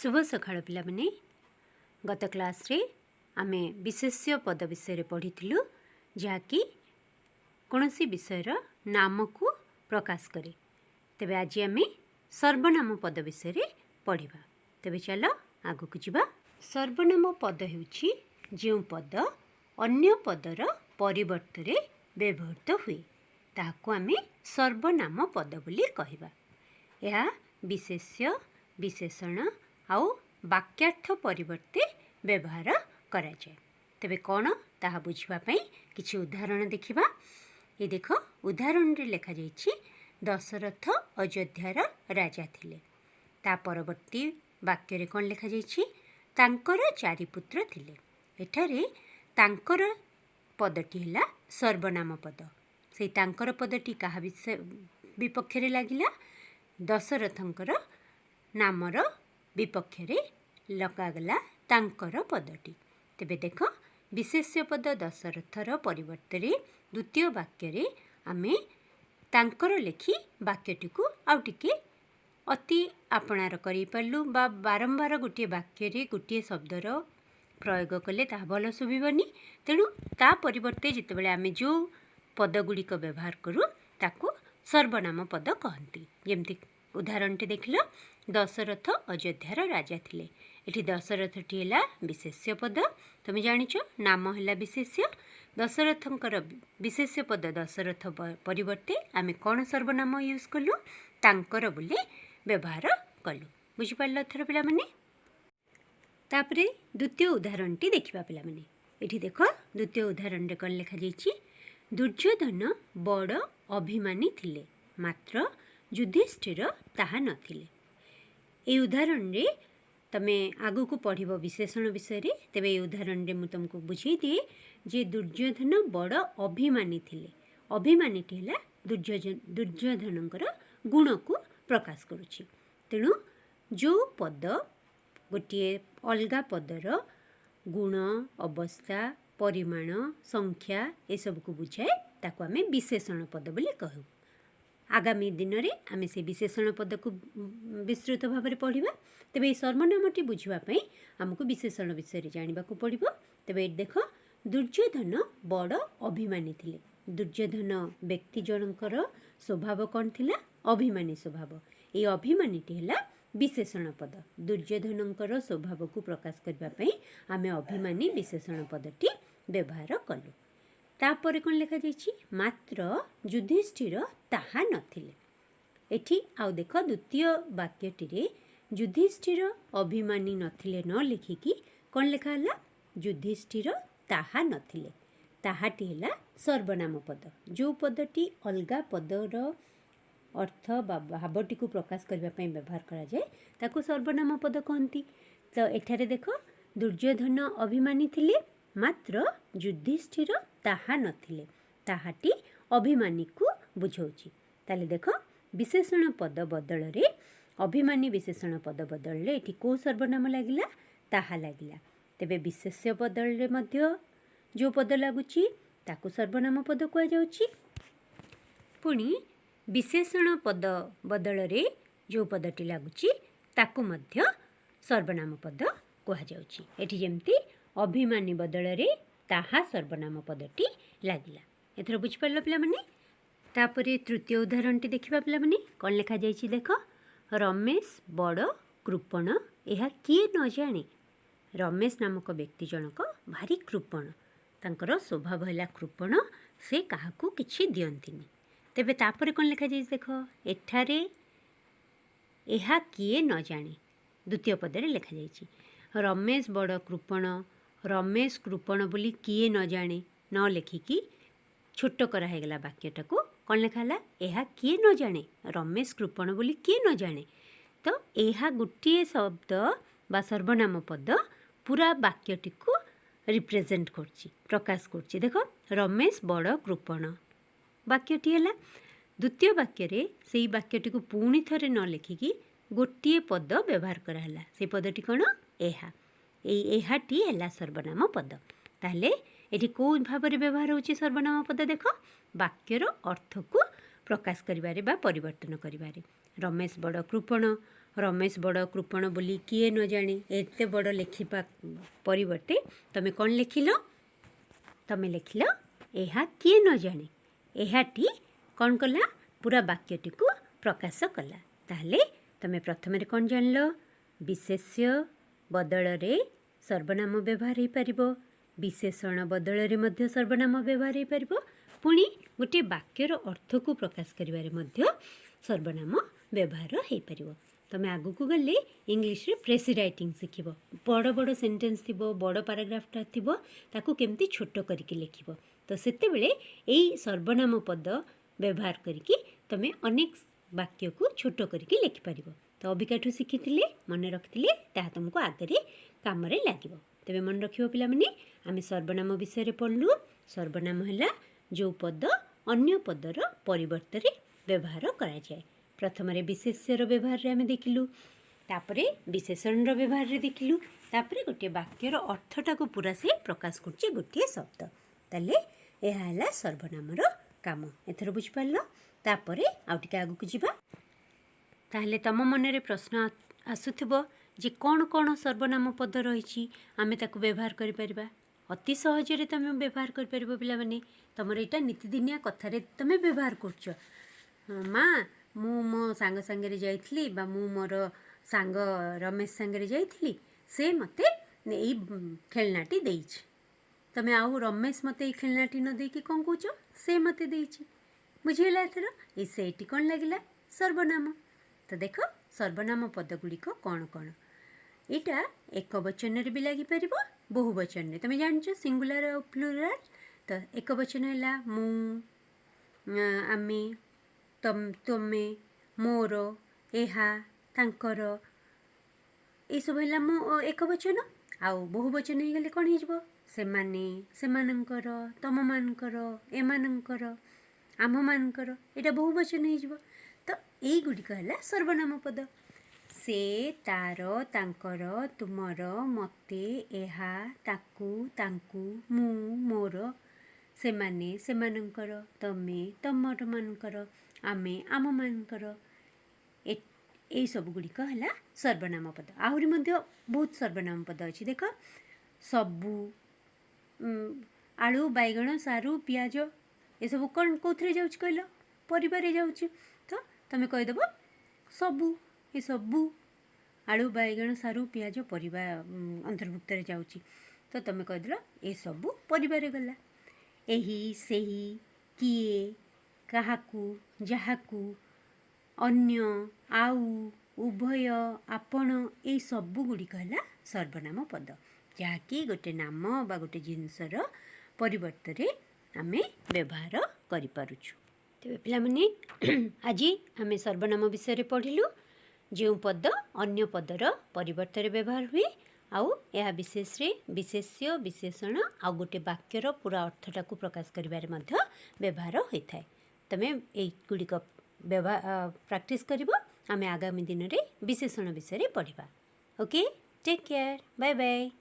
ଶୁଭ ସକାଳ ପିଲାମାନେ। ଗତ କ୍ଲାସ୍ରେ ଆମେ ବିଶେଷ୍ୟ ପଦ ବିଷୟରେ ପଢ଼ିଥିଲୁ, ଯାହାକି କୌଣସି ବିଷୟର ନାମକୁ ପ୍ରକାଶ କରେ। ତେବେ ଆଜି ଆମେ ସର୍ବନାମ ପଦ ବିଷୟରେ ପଢ଼ିବା। ତେବେ ଚାଲ ଆଗକୁ ଯିବା। ସର୍ବନାମ ପଦ ହେଉଛି ଯେଉଁ ପଦ ଅନ୍ୟ ପଦର ପରିବର୍ତ୍ତରେ ବ୍ୟବହୃତ ହୁଏ, ତାହାକୁ ଆମେ ସର୍ବନାମ ପଦ ବୋଲି କହିବା। ଏହା ବିଶେଷ୍ୟ, ବିଶେଷଣ ଆଉ ବାକ୍ୟାର୍ଥ ପରିବର୍ତ୍ତେ ବ୍ୟବହାର କରାଯାଏ। ତେବେ କ'ଣ ତାହା ବୁଝିବା ପାଇଁ କିଛି ଉଦାହରଣ ଦେଖିବା। ଏ ଦେଖ, ଉଦାହରଣରେ ଲେଖାଯାଇଛି, "ଦଶରଥ ଅଯୋଧ୍ୟାର ରାଜା ଥିଲେ।" ତା ପରବର୍ତ୍ତୀ ବାକ୍ୟରେ କ'ଣ ଲେଖାଯାଇଛି? "ତାଙ୍କର ଚାରି ପୁତ୍ର ଥିଲେ।" ଏଠାରେ ତାଙ୍କର ପଦଟି ହେଲା ସର୍ବନାମ ପଦ। ସେଇ ତାଙ୍କର ପଦଟି କାହା ବିଷୟ ବିପକ୍ଷରେ ଲାଗିଲା? ଦଶରଥଙ୍କର ନାମର ବିପକ୍ଷରେ ଲଗାଗଲା ତାଙ୍କର ପଦଟି। ତେବେ ଦେଖ, ବିଶେଷ୍ୟ ପଦ ଦଶରଥର ପରିବର୍ତ୍ତରେ ଦ୍ୱିତୀୟ ବାକ୍ୟରେ ଆମେ ତାଙ୍କର ଲେଖି ବାକ୍ୟଟିକୁ ଆଉ ଟିକେ ଅତି ଆପଣାର କରିପାରିଲୁ ବା ବାରମ୍ବାର ଗୋଟିଏ ବାକ୍ୟରେ ଗୋଟିଏ ଶବ୍ଦର ପ୍ରୟୋଗ କଲେ ତାହା ଭଲ ଶୁଭିବନି। ତେଣୁ ତା ପରିବର୍ତ୍ତେ ଯେତେବେଳେ ଆମେ ଯେଉଁ ପଦଗୁଡ଼ିକ ବ୍ୟବହାର କରୁ, ତାକୁ ସର୍ବନାମ ପଦ କହନ୍ତି। ଯେମିତି ଉଦାହରଣଟି ଦେଖିଲ, "ଦଶରଥ ଅଯୋଧ୍ୟାର ରାଜା ଥିଲେ।" ଏଠି ଦଶରଥଟି ହେଲା ବିଶେଷ୍ୟ ପଦ। ତୁମେ ଜାଣିଛ, ନାମ ହେଲା ବିଶେଷ୍ୟ। ଦଶରଥଙ୍କର ବିଶେଷ୍ୟ ପଦ ଦଶରଥ ପରିବର୍ତ୍ତେ ଆମେ କ'ଣ ସର୍ବନାମ ୟୁଜ୍ କଲୁ? ତାଙ୍କର ବୋଲି ବ୍ୟବହାର କଲୁ। ବୁଝିପାରିଲ ଏଥର ପିଲାମାନେ? ତାପରେ ଦ୍ୱିତୀୟ ଉଦାହରଣଟି ଦେଖିବା ପିଲାମାନେ। ଏଠି ଦେଖ, ଦ୍ୱିତୀୟ ଉଦାହରଣରେ କ'ଣ ଲେଖାଯାଇଛି? "ଦୁର୍ଯ୍ୟୋଧନ ବଡ଼ ଅଭିମାନୀ ଥିଲେ, ମାତ୍ର ଯୁଧିଷ୍ଠିର ତାହା ନଥିଲେ।" ଏଇ ଉଦାହରଣରେ ତମେ ଆଗକୁ ପଢ଼ିବ ବିଶେଷଣ ବିଷୟରେ। ତେବେ ଏଇ ଉଦାହରଣରେ ମୁଁ ତୁମକୁ ବୁଝେଇ ଦିଏ ଯେ ଦୁର୍ଯ୍ୟୋଧନ ବଡ଼ ଅଭିମାନୀ ଥିଲେ। ଅଭିମାନୀଟି ହେଲା ଦୁର୍ଯ୍ୟୋଧନଙ୍କର ଗୁଣକୁ ପ୍ରକାଶ କରୁଛି। ତେଣୁ ଯେଉଁ ପଦ ଗୋଟିଏ ଅଲଗା ପଦର ଗୁଣ, ଅବସ୍ଥା, ପରିମାଣ, ସଂଖ୍ୟା ଏସବୁକୁ ବୁଝାଏ, ତାକୁ ଆମେ ବିଶେଷଣ ପଦ ବୋଲି କହୁ। ଆଗାମୀ ଦିନରେ ଆମେ ସେ ବିଶେଷଣ ପଦକୁ ବିସ୍ତୃତ ଭାବରେ ପଢ଼ିବା। ତେବେ ଏହି ସର୍ବନାମଟି ବୁଝିବା ପାଇଁ ଆମକୁ ବିଶେଷଣ ବିଷୟରେ ଜାଣିବାକୁ ପଡ଼ିବ। ତେବେ ଏଇଠି ଦେଖ, ଦୁର୍ଯ୍ୟୋଧନ ବଡ଼ ଅଭିମାନୀ ଥିଲେ। ଦୁର୍ଯ୍ୟୋଧନ ବ୍ୟକ୍ତି ଜଣଙ୍କର ସ୍ୱଭାବ କ'ଣ ଥିଲା? ଅଭିମାନୀ ସ୍ୱଭାବ। ଏଇ ଅଭିମାନୀଟି ହେଲା ବିଶେଷଣ ପଦ। ଦୁର୍ଯ୍ୟୋଧନଙ୍କର ସ୍ୱଭାବକୁ ପ୍ରକାଶ କରିବା ପାଇଁ ଆମେ ଅଭିମାନୀ ବିଶେଷଣ ପଦଟି ବ୍ୟବହାର କଲୁ। ତାପରେ କ'ଣ ଲେଖାଯାଇଛି? "ମାତ୍ର ଯୁଧିଷ୍ଠିର ତାହା ନଥିଲେ।" ଏଠି ଆଉ ଦେଖ, ଦ୍ୱିତୀୟ ବାକ୍ୟଟିରେ ଯୁଧିଷ୍ଠିର ଅଭିମାନୀ ନଥିଲେ ନ ଲେଖିକି କ'ଣ ଲେଖା ହେଲା? ଯୁଧିଷ୍ଠିର ତାହା ନଥିଲେ। ତାହାଟି ହେଲା ସର୍ବନାମ ପଦ। ଯେଉଁ ପଦଟି ଅଲଗା ପଦର ଅର୍ଥ ବା ଭାବଟିକୁ ପ୍ରକାଶ କରିବା ପାଇଁ ବ୍ୟବହାର କରାଯାଏ, ତାକୁ ସର୍ବନାମ ପଦ କହନ୍ତି। ତ ଏଠାରେ ଦେଖ, ଦୁର୍ଯ୍ୟୋଧନ ଅଭିମାନୀ ଥିଲେ, ମାତ୍ର ଯୁଧିଷ୍ଠିର ତାହା ନଥିଲେ। ତାହାଟି ଅଭିମାନୀକୁ ବୁଝାଉଛି। ତାହେଲେ ଦେଖ, ବିଶେଷଣ ପଦ ବଦଳରେ, ଅଭିମାନୀ ବିଶେଷଣ ପଦ ବଦଳରେ ଏଠି କେଉଁ ସର୍ବନାମ ଲାଗିଲା? ତାହା ଲାଗିଲା। ତେବେ ବିଶେଷ୍ୟ ବଦଳରେ ମଧ୍ୟ ଯେଉଁ ପଦ ଲାଗୁଛି, ତାକୁ ସର୍ବନାମ ପଦ କୁହାଯାଉଛି। ପୁଣି ବିଶେଷଣ ପଦ ବଦଳରେ ଯେଉଁ ପଦଟି ଲାଗୁଛି, ତାକୁ ମଧ୍ୟ ସର୍ବନାମ ପଦ କୁହାଯାଉଛି। ଏଠି ଯେମିତି ଅଭିମାନୀ ବଦଳରେ ତାହା ସର୍ବନାମ ପଦଟି ଲାଗିଲା। ଏଥର ବୁଝିପାରିଲ ପିଲାମାନେ? ତାପରେ ତୃତୀୟ ଉଦାହରଣଟି ଦେଖିବା ପିଲାମାନେ। କ'ଣ ଲେଖାଯାଇଛି ଦେଖ, "ରମେଶ ବଡ଼ କୃପଣ, ଏହା କିଏ ନ ଜାଣେ?" ରମେଶ ନାମକ ବ୍ୟକ୍ତି ଜଣକ ଭାରି କୃପଣ। ତାଙ୍କର ସ୍ୱଭାବ ହେଲା କୃପଣ। ସେ କାହାକୁ କିଛି ଦିଅନ୍ତିନି। ତେବେ ତାପରେ କ'ଣ ଲେଖାଯାଇଛି ଦେଖ, ଏଠାରେ ଏହା କିଏ ନ ଜାଣେ ଦ୍ୱିତୀୟ ପଦରେ ଲେଖାଯାଇଛି। ରମେଶ ବଡ଼ କୃପଣ, ରମେଶ କୃପଣ ବୋଲି କିଏ ନ ଜାଣେ ନ ଲେଖିକି ଛୋଟ କରାହେଇଗଲା ବାକ୍ୟଟାକୁ। କ'ଣ ଲେଖା ହେଲା? ଏହା କିଏ ନ ଜାଣେ। ରମେଶ କୃପଣ ବୋଲି କିଏ ନ ଜାଣେ। ତ ଏହା ଗୋଟିଏ ଶବ୍ଦ ବା ସର୍ବନାମ ପଦ ପୁରା ବାକ୍ୟଟିକୁ ରିପ୍ରେଜେଣ୍ଟ କରୁଛି, ପ୍ରକାଶ କରୁଛି। ଦେଖ, ରମେଶ ବଡ଼ କୃପଣ ବାକ୍ୟଟି ହେଲା। ଦ୍ୱିତୀୟ ବାକ୍ୟରେ ସେଇ ବାକ୍ୟଟିକୁ ପୁଣି ଥରେ ନ ଲେଖିକି ଗୋଟିଏ ପଦ ବ୍ୟବହାର କରାହେଲା। ସେଇ ପଦଟି କ'ଣ? ଏହା। ଏଇ ଏହାଟି ହେଲା ସର୍ବନାମ ପଦ। ତାହେଲେ ଏଠି କେଉଁ ଭାବରେ ବ୍ୟବହାର ହେଉଛି ସର୍ବନାମ ପଦ? ଦେଖ, ବାକ୍ୟର ଅର୍ଥକୁ ପ୍ରକାଶ କରିବାରେ ବା ପରିବର୍ତ୍ତନ କରିବାରେ। ରମେଶ ବଡ଼ କୃପଣ, ରମେଶ ବଡ଼ କୃପଣ ବୋଲି କିଏ ନ ଜାଣେ, ଏତେ ବଡ଼ ଲେଖିବା ପରିବର୍ତ୍ତେ ତମେ କ'ଣ ଲେଖିଲ? ତମେ ଲେଖିଲ ଏହା କିଏ ନ ଜାଣେ। ଏହାଟି କ'ଣ କଲା? ପୁରା ବାକ୍ୟଟିକୁ ପ୍ରକାଶ କଲା। ତାହେଲେ ତମେ ପ୍ରଥମରେ କ'ଣ ଜାଣିଲ? ବିଶେଷ୍ୟ ବଦଳରେ ସର୍ବନାମ ବ୍ୟବହାର ହୋଇପାରିବ, ବିଶେଷଣ ବଦଳରେ ମଧ୍ୟ ସର୍ବନାମ ବ୍ୟବହାର ହୋଇପାରିବ, ପୁଣି ଗୋଟିଏ ବାକ୍ୟର ଅର୍ଥକୁ ପ୍ରକାଶ କରିବାରେ ମଧ୍ୟ ସର୍ବନାମ ବ୍ୟବହାର ହୋଇପାରିବ। ତମେ ଆଗକୁ ଗଲେ ଇଂଲିଶରେ ପ୍ରେସି ରାଇଟିଂ ଶିଖିବ। ବଡ଼ ବଡ଼ ସେଣ୍ଟେନ୍ସ ଥିବ, ବଡ଼ ପାରାଗ୍ରାଫଟା ଥିବ, ତାକୁ କେମିତି ଛୋଟ କରିକି ଲେଖିବ। ତ ସେତେବେଳେ ଏଇ ସର୍ବନାମ ପଦ ବ୍ୟବହାର କରିକି ତମେ ଅନେକ ବାକ୍ୟକୁ ଛୋଟ କରିକି ଲେଖିପାରିବ। ତ ଅବିକାଠୁ ଶିଖିଥିଲେ, ମନେ ରଖିଥିଲେ ତାହା ତୁମକୁ ଆଗରେ କାମରେ ଲାଗିବ। ତେବେ ମନେ ରଖିବ ପିଲାମାନେ, ଆମେ ସର୍ବନାମ ବିଷୟରେ ପଢ଼ିଲୁ। ସର୍ବନାମ ହେଲା ଯେଉଁ ପଦ ଅନ୍ୟ ପଦର ପରିବର୍ତ୍ତରେ ବ୍ୟବହାର କରାଯାଏ। ପ୍ରଥମରେ ବିଶେଷ୍ୟର ବ୍ୟବହାରରେ ଆମେ ଦେଖିଲୁ, ତାପରେ ବିଶେଷଣର ବ୍ୟବହାରରେ ଦେଖିଲୁ, ତାପରେ ଗୋଟିଏ ବାକ୍ୟର ଅର୍ଥଟାକୁ ପୁରା ସେ ପ୍ରକାଶ କରୁଛି ଗୋଟିଏ ଶବ୍ଦ। ତାହେଲେ ଏହା ହେଲା ସର୍ବନାମର କାମ। ଏଥର ବୁଝିପାରିଲ? ତାପରେ ଆଉ ଟିକେ ଆଗକୁ ଯିବା। ତାହେଲେ ତମ ମନରେ ପ୍ରଶ୍ନ ଆସୁଥିବ ଯେ କ'ଣ କ'ଣ ସର୍ବନାମ ପଦ ରହିଛି, ଆମେ ତାକୁ ବ୍ୟବହାର କରିପାରିବା? ଅତି ସହଜରେ ତୁମେ ବ୍ୟବହାର କରିପାରିବ ପିଲାମାନେ। ତୁମର ଏଇଟା ନିତିଦିନିଆ କଥାରେ ତୁମେ ବ୍ୟବହାର କରୁଛ। ମା, ମୁଁ ମୋ ସାଙ୍ଗ ସାଙ୍ଗରେ ଯାଇଥିଲି ବା ମୁଁ ମୋର ସାଙ୍ଗ ରମେଶ ସାଙ୍ଗରେ ଯାଇଥିଲି, ସେ ମୋତେ ଏଇ ଖେଳନାଟି ଦେଇଛି। ତୁମେ ଆଉ ରମେଶ ମୋତେ ଏଇ ଖେଳନାଟି ନ ଦେଇକି କ'ଣ କହୁଛ? ସେ ମୋତେ ଦେଇଛି। ବୁଝିହେଲା ଏଥର? ଏଇ ସେଇଟି କ'ଣ ଲାଗିଲା? ସର୍ବନାମ। ତ ଦେଖ, ସର୍ବନାମ ପଦ ଗୁଡ଼ିକ କ'ଣ କ'ଣ? ଏଇଟା ଏକ ବଚନରେ ବି ଲାଗିପାରିବ, ବହୁ ବଚନରେ। ତୁମେ ଜାଣିଛ ସିଙ୍ଗୁଲାର ଆଉ ପ୍ଲୁରାଲ। ତ ଏକ ବଚନ ହେଲା ମୁଁ, ଆମେ, ତୁମେ, ମୋର, ଏହା, ତାଙ୍କର, ଏଇସବୁ ହେଲା ମୁଁ ଏକ ବଚନ। ଆଉ ବହୁ ବଚନ ହେଇଗଲେ କ'ଣ ହେଇଯିବ? ସେମାନେ, ସେମାନଙ୍କର, ତମମାନଙ୍କର, ଏମାନଙ୍କର, ଆମ୍ଭମାନଙ୍କର, ଏଇଟା ବହୁ ବଚନ ହେଇଯିବ। ତ ଏଇଗୁଡ଼ିକ ହେଲା ସର୍ବନାମ ପଦ। ସେ, ତାର, ତାଙ୍କର, ତୁମର, ମୋତେ, ଏହା, ତାକୁ, ତାଙ୍କୁ, ମୁଁ, ମୋର, ସେମାନେ, ସେମାନଙ୍କର, ତମେ, ତମର ମାନଙ୍କର, ଆମେ, ଆମମାନଙ୍କର, ଏଇସବୁ ଗୁଡ଼ିକ ହେଲା ସର୍ବନାମ ପଦ। ଆହୁରି ମଧ୍ୟ ବହୁତ ସର୍ବନାମ ପଦ ଅଛି। ଦେଖ, ସବୁ, ଆଳୁ, ବାଇଗଣ, ସାରୁ, ପିଆଜ, ଏସବୁ କ'ଣ କେଉଁଥିରେ ଯାଉଛି କହିଲ? ପରିବାରେ ଯାଉଛି। ତ ତମେ କହିଦେବ ସବୁ। ଏସବୁ ଆଳୁ, ବାଇଗଣ, ସାରୁ, ପିଆଜ ପରିବା ଅନ୍ତର୍ଭୁକ୍ତରେ ଯାଉଛି। ତ ତମେ କହିଦେଲ ଏସବୁ ପରିବାରେ ଗଲା। ଏହି, ସେହି, କିଏ, କାହାକୁ, ଯାହାକୁ, ଅନ୍ୟ, ଆଉ, ଉଭୟ, ଆପଣ, ଏଇ ସବୁ ଗୁଡ଼ିକ ହେଲା ସର୍ବନାମ ପଦ, ଯାହାକି ଗୋଟେ ନାମ ବା ଗୋଟେ ଜିନିଷର ପରିବର୍ତ୍ତରେ ଆମେ ବ୍ୟବହାର କରିପାରୁଛୁ। ତେବେ ପିଲାମାନେ, ଆଜି ଆମେ ସର୍ବନାମ ବିଷୟରେ ପଢ଼ିଲୁ, ଯେଉଁ ପଦ ଅନ୍ୟ ପଦର ପରିବର୍ତ୍ତରେ ବ୍ୟବହାର ହୁଏ ଆଉ ଏହା ବିଶେଷରେ ବିଶେଷ୍ୟ, ବିଶେଷଣ ଆଉ ଗୋଟେ ବାକ୍ୟର ପୁରା ଅର୍ଥଟାକୁ ପ୍ରକାଶ କରିବାରେ ମଧ୍ୟ ବ୍ୟବହାର ହୋଇଥାଏ। ତୁମେ ଏଇଗୁଡ଼ିକ ପ୍ରାକ୍ଟିସ୍ କରିବ। ଆମେ ଆଗାମୀ ଦିନରେ ବିଶେଷଣ ବିଷୟରେ ପଢ଼ିବା। Okay, take care, bye bye.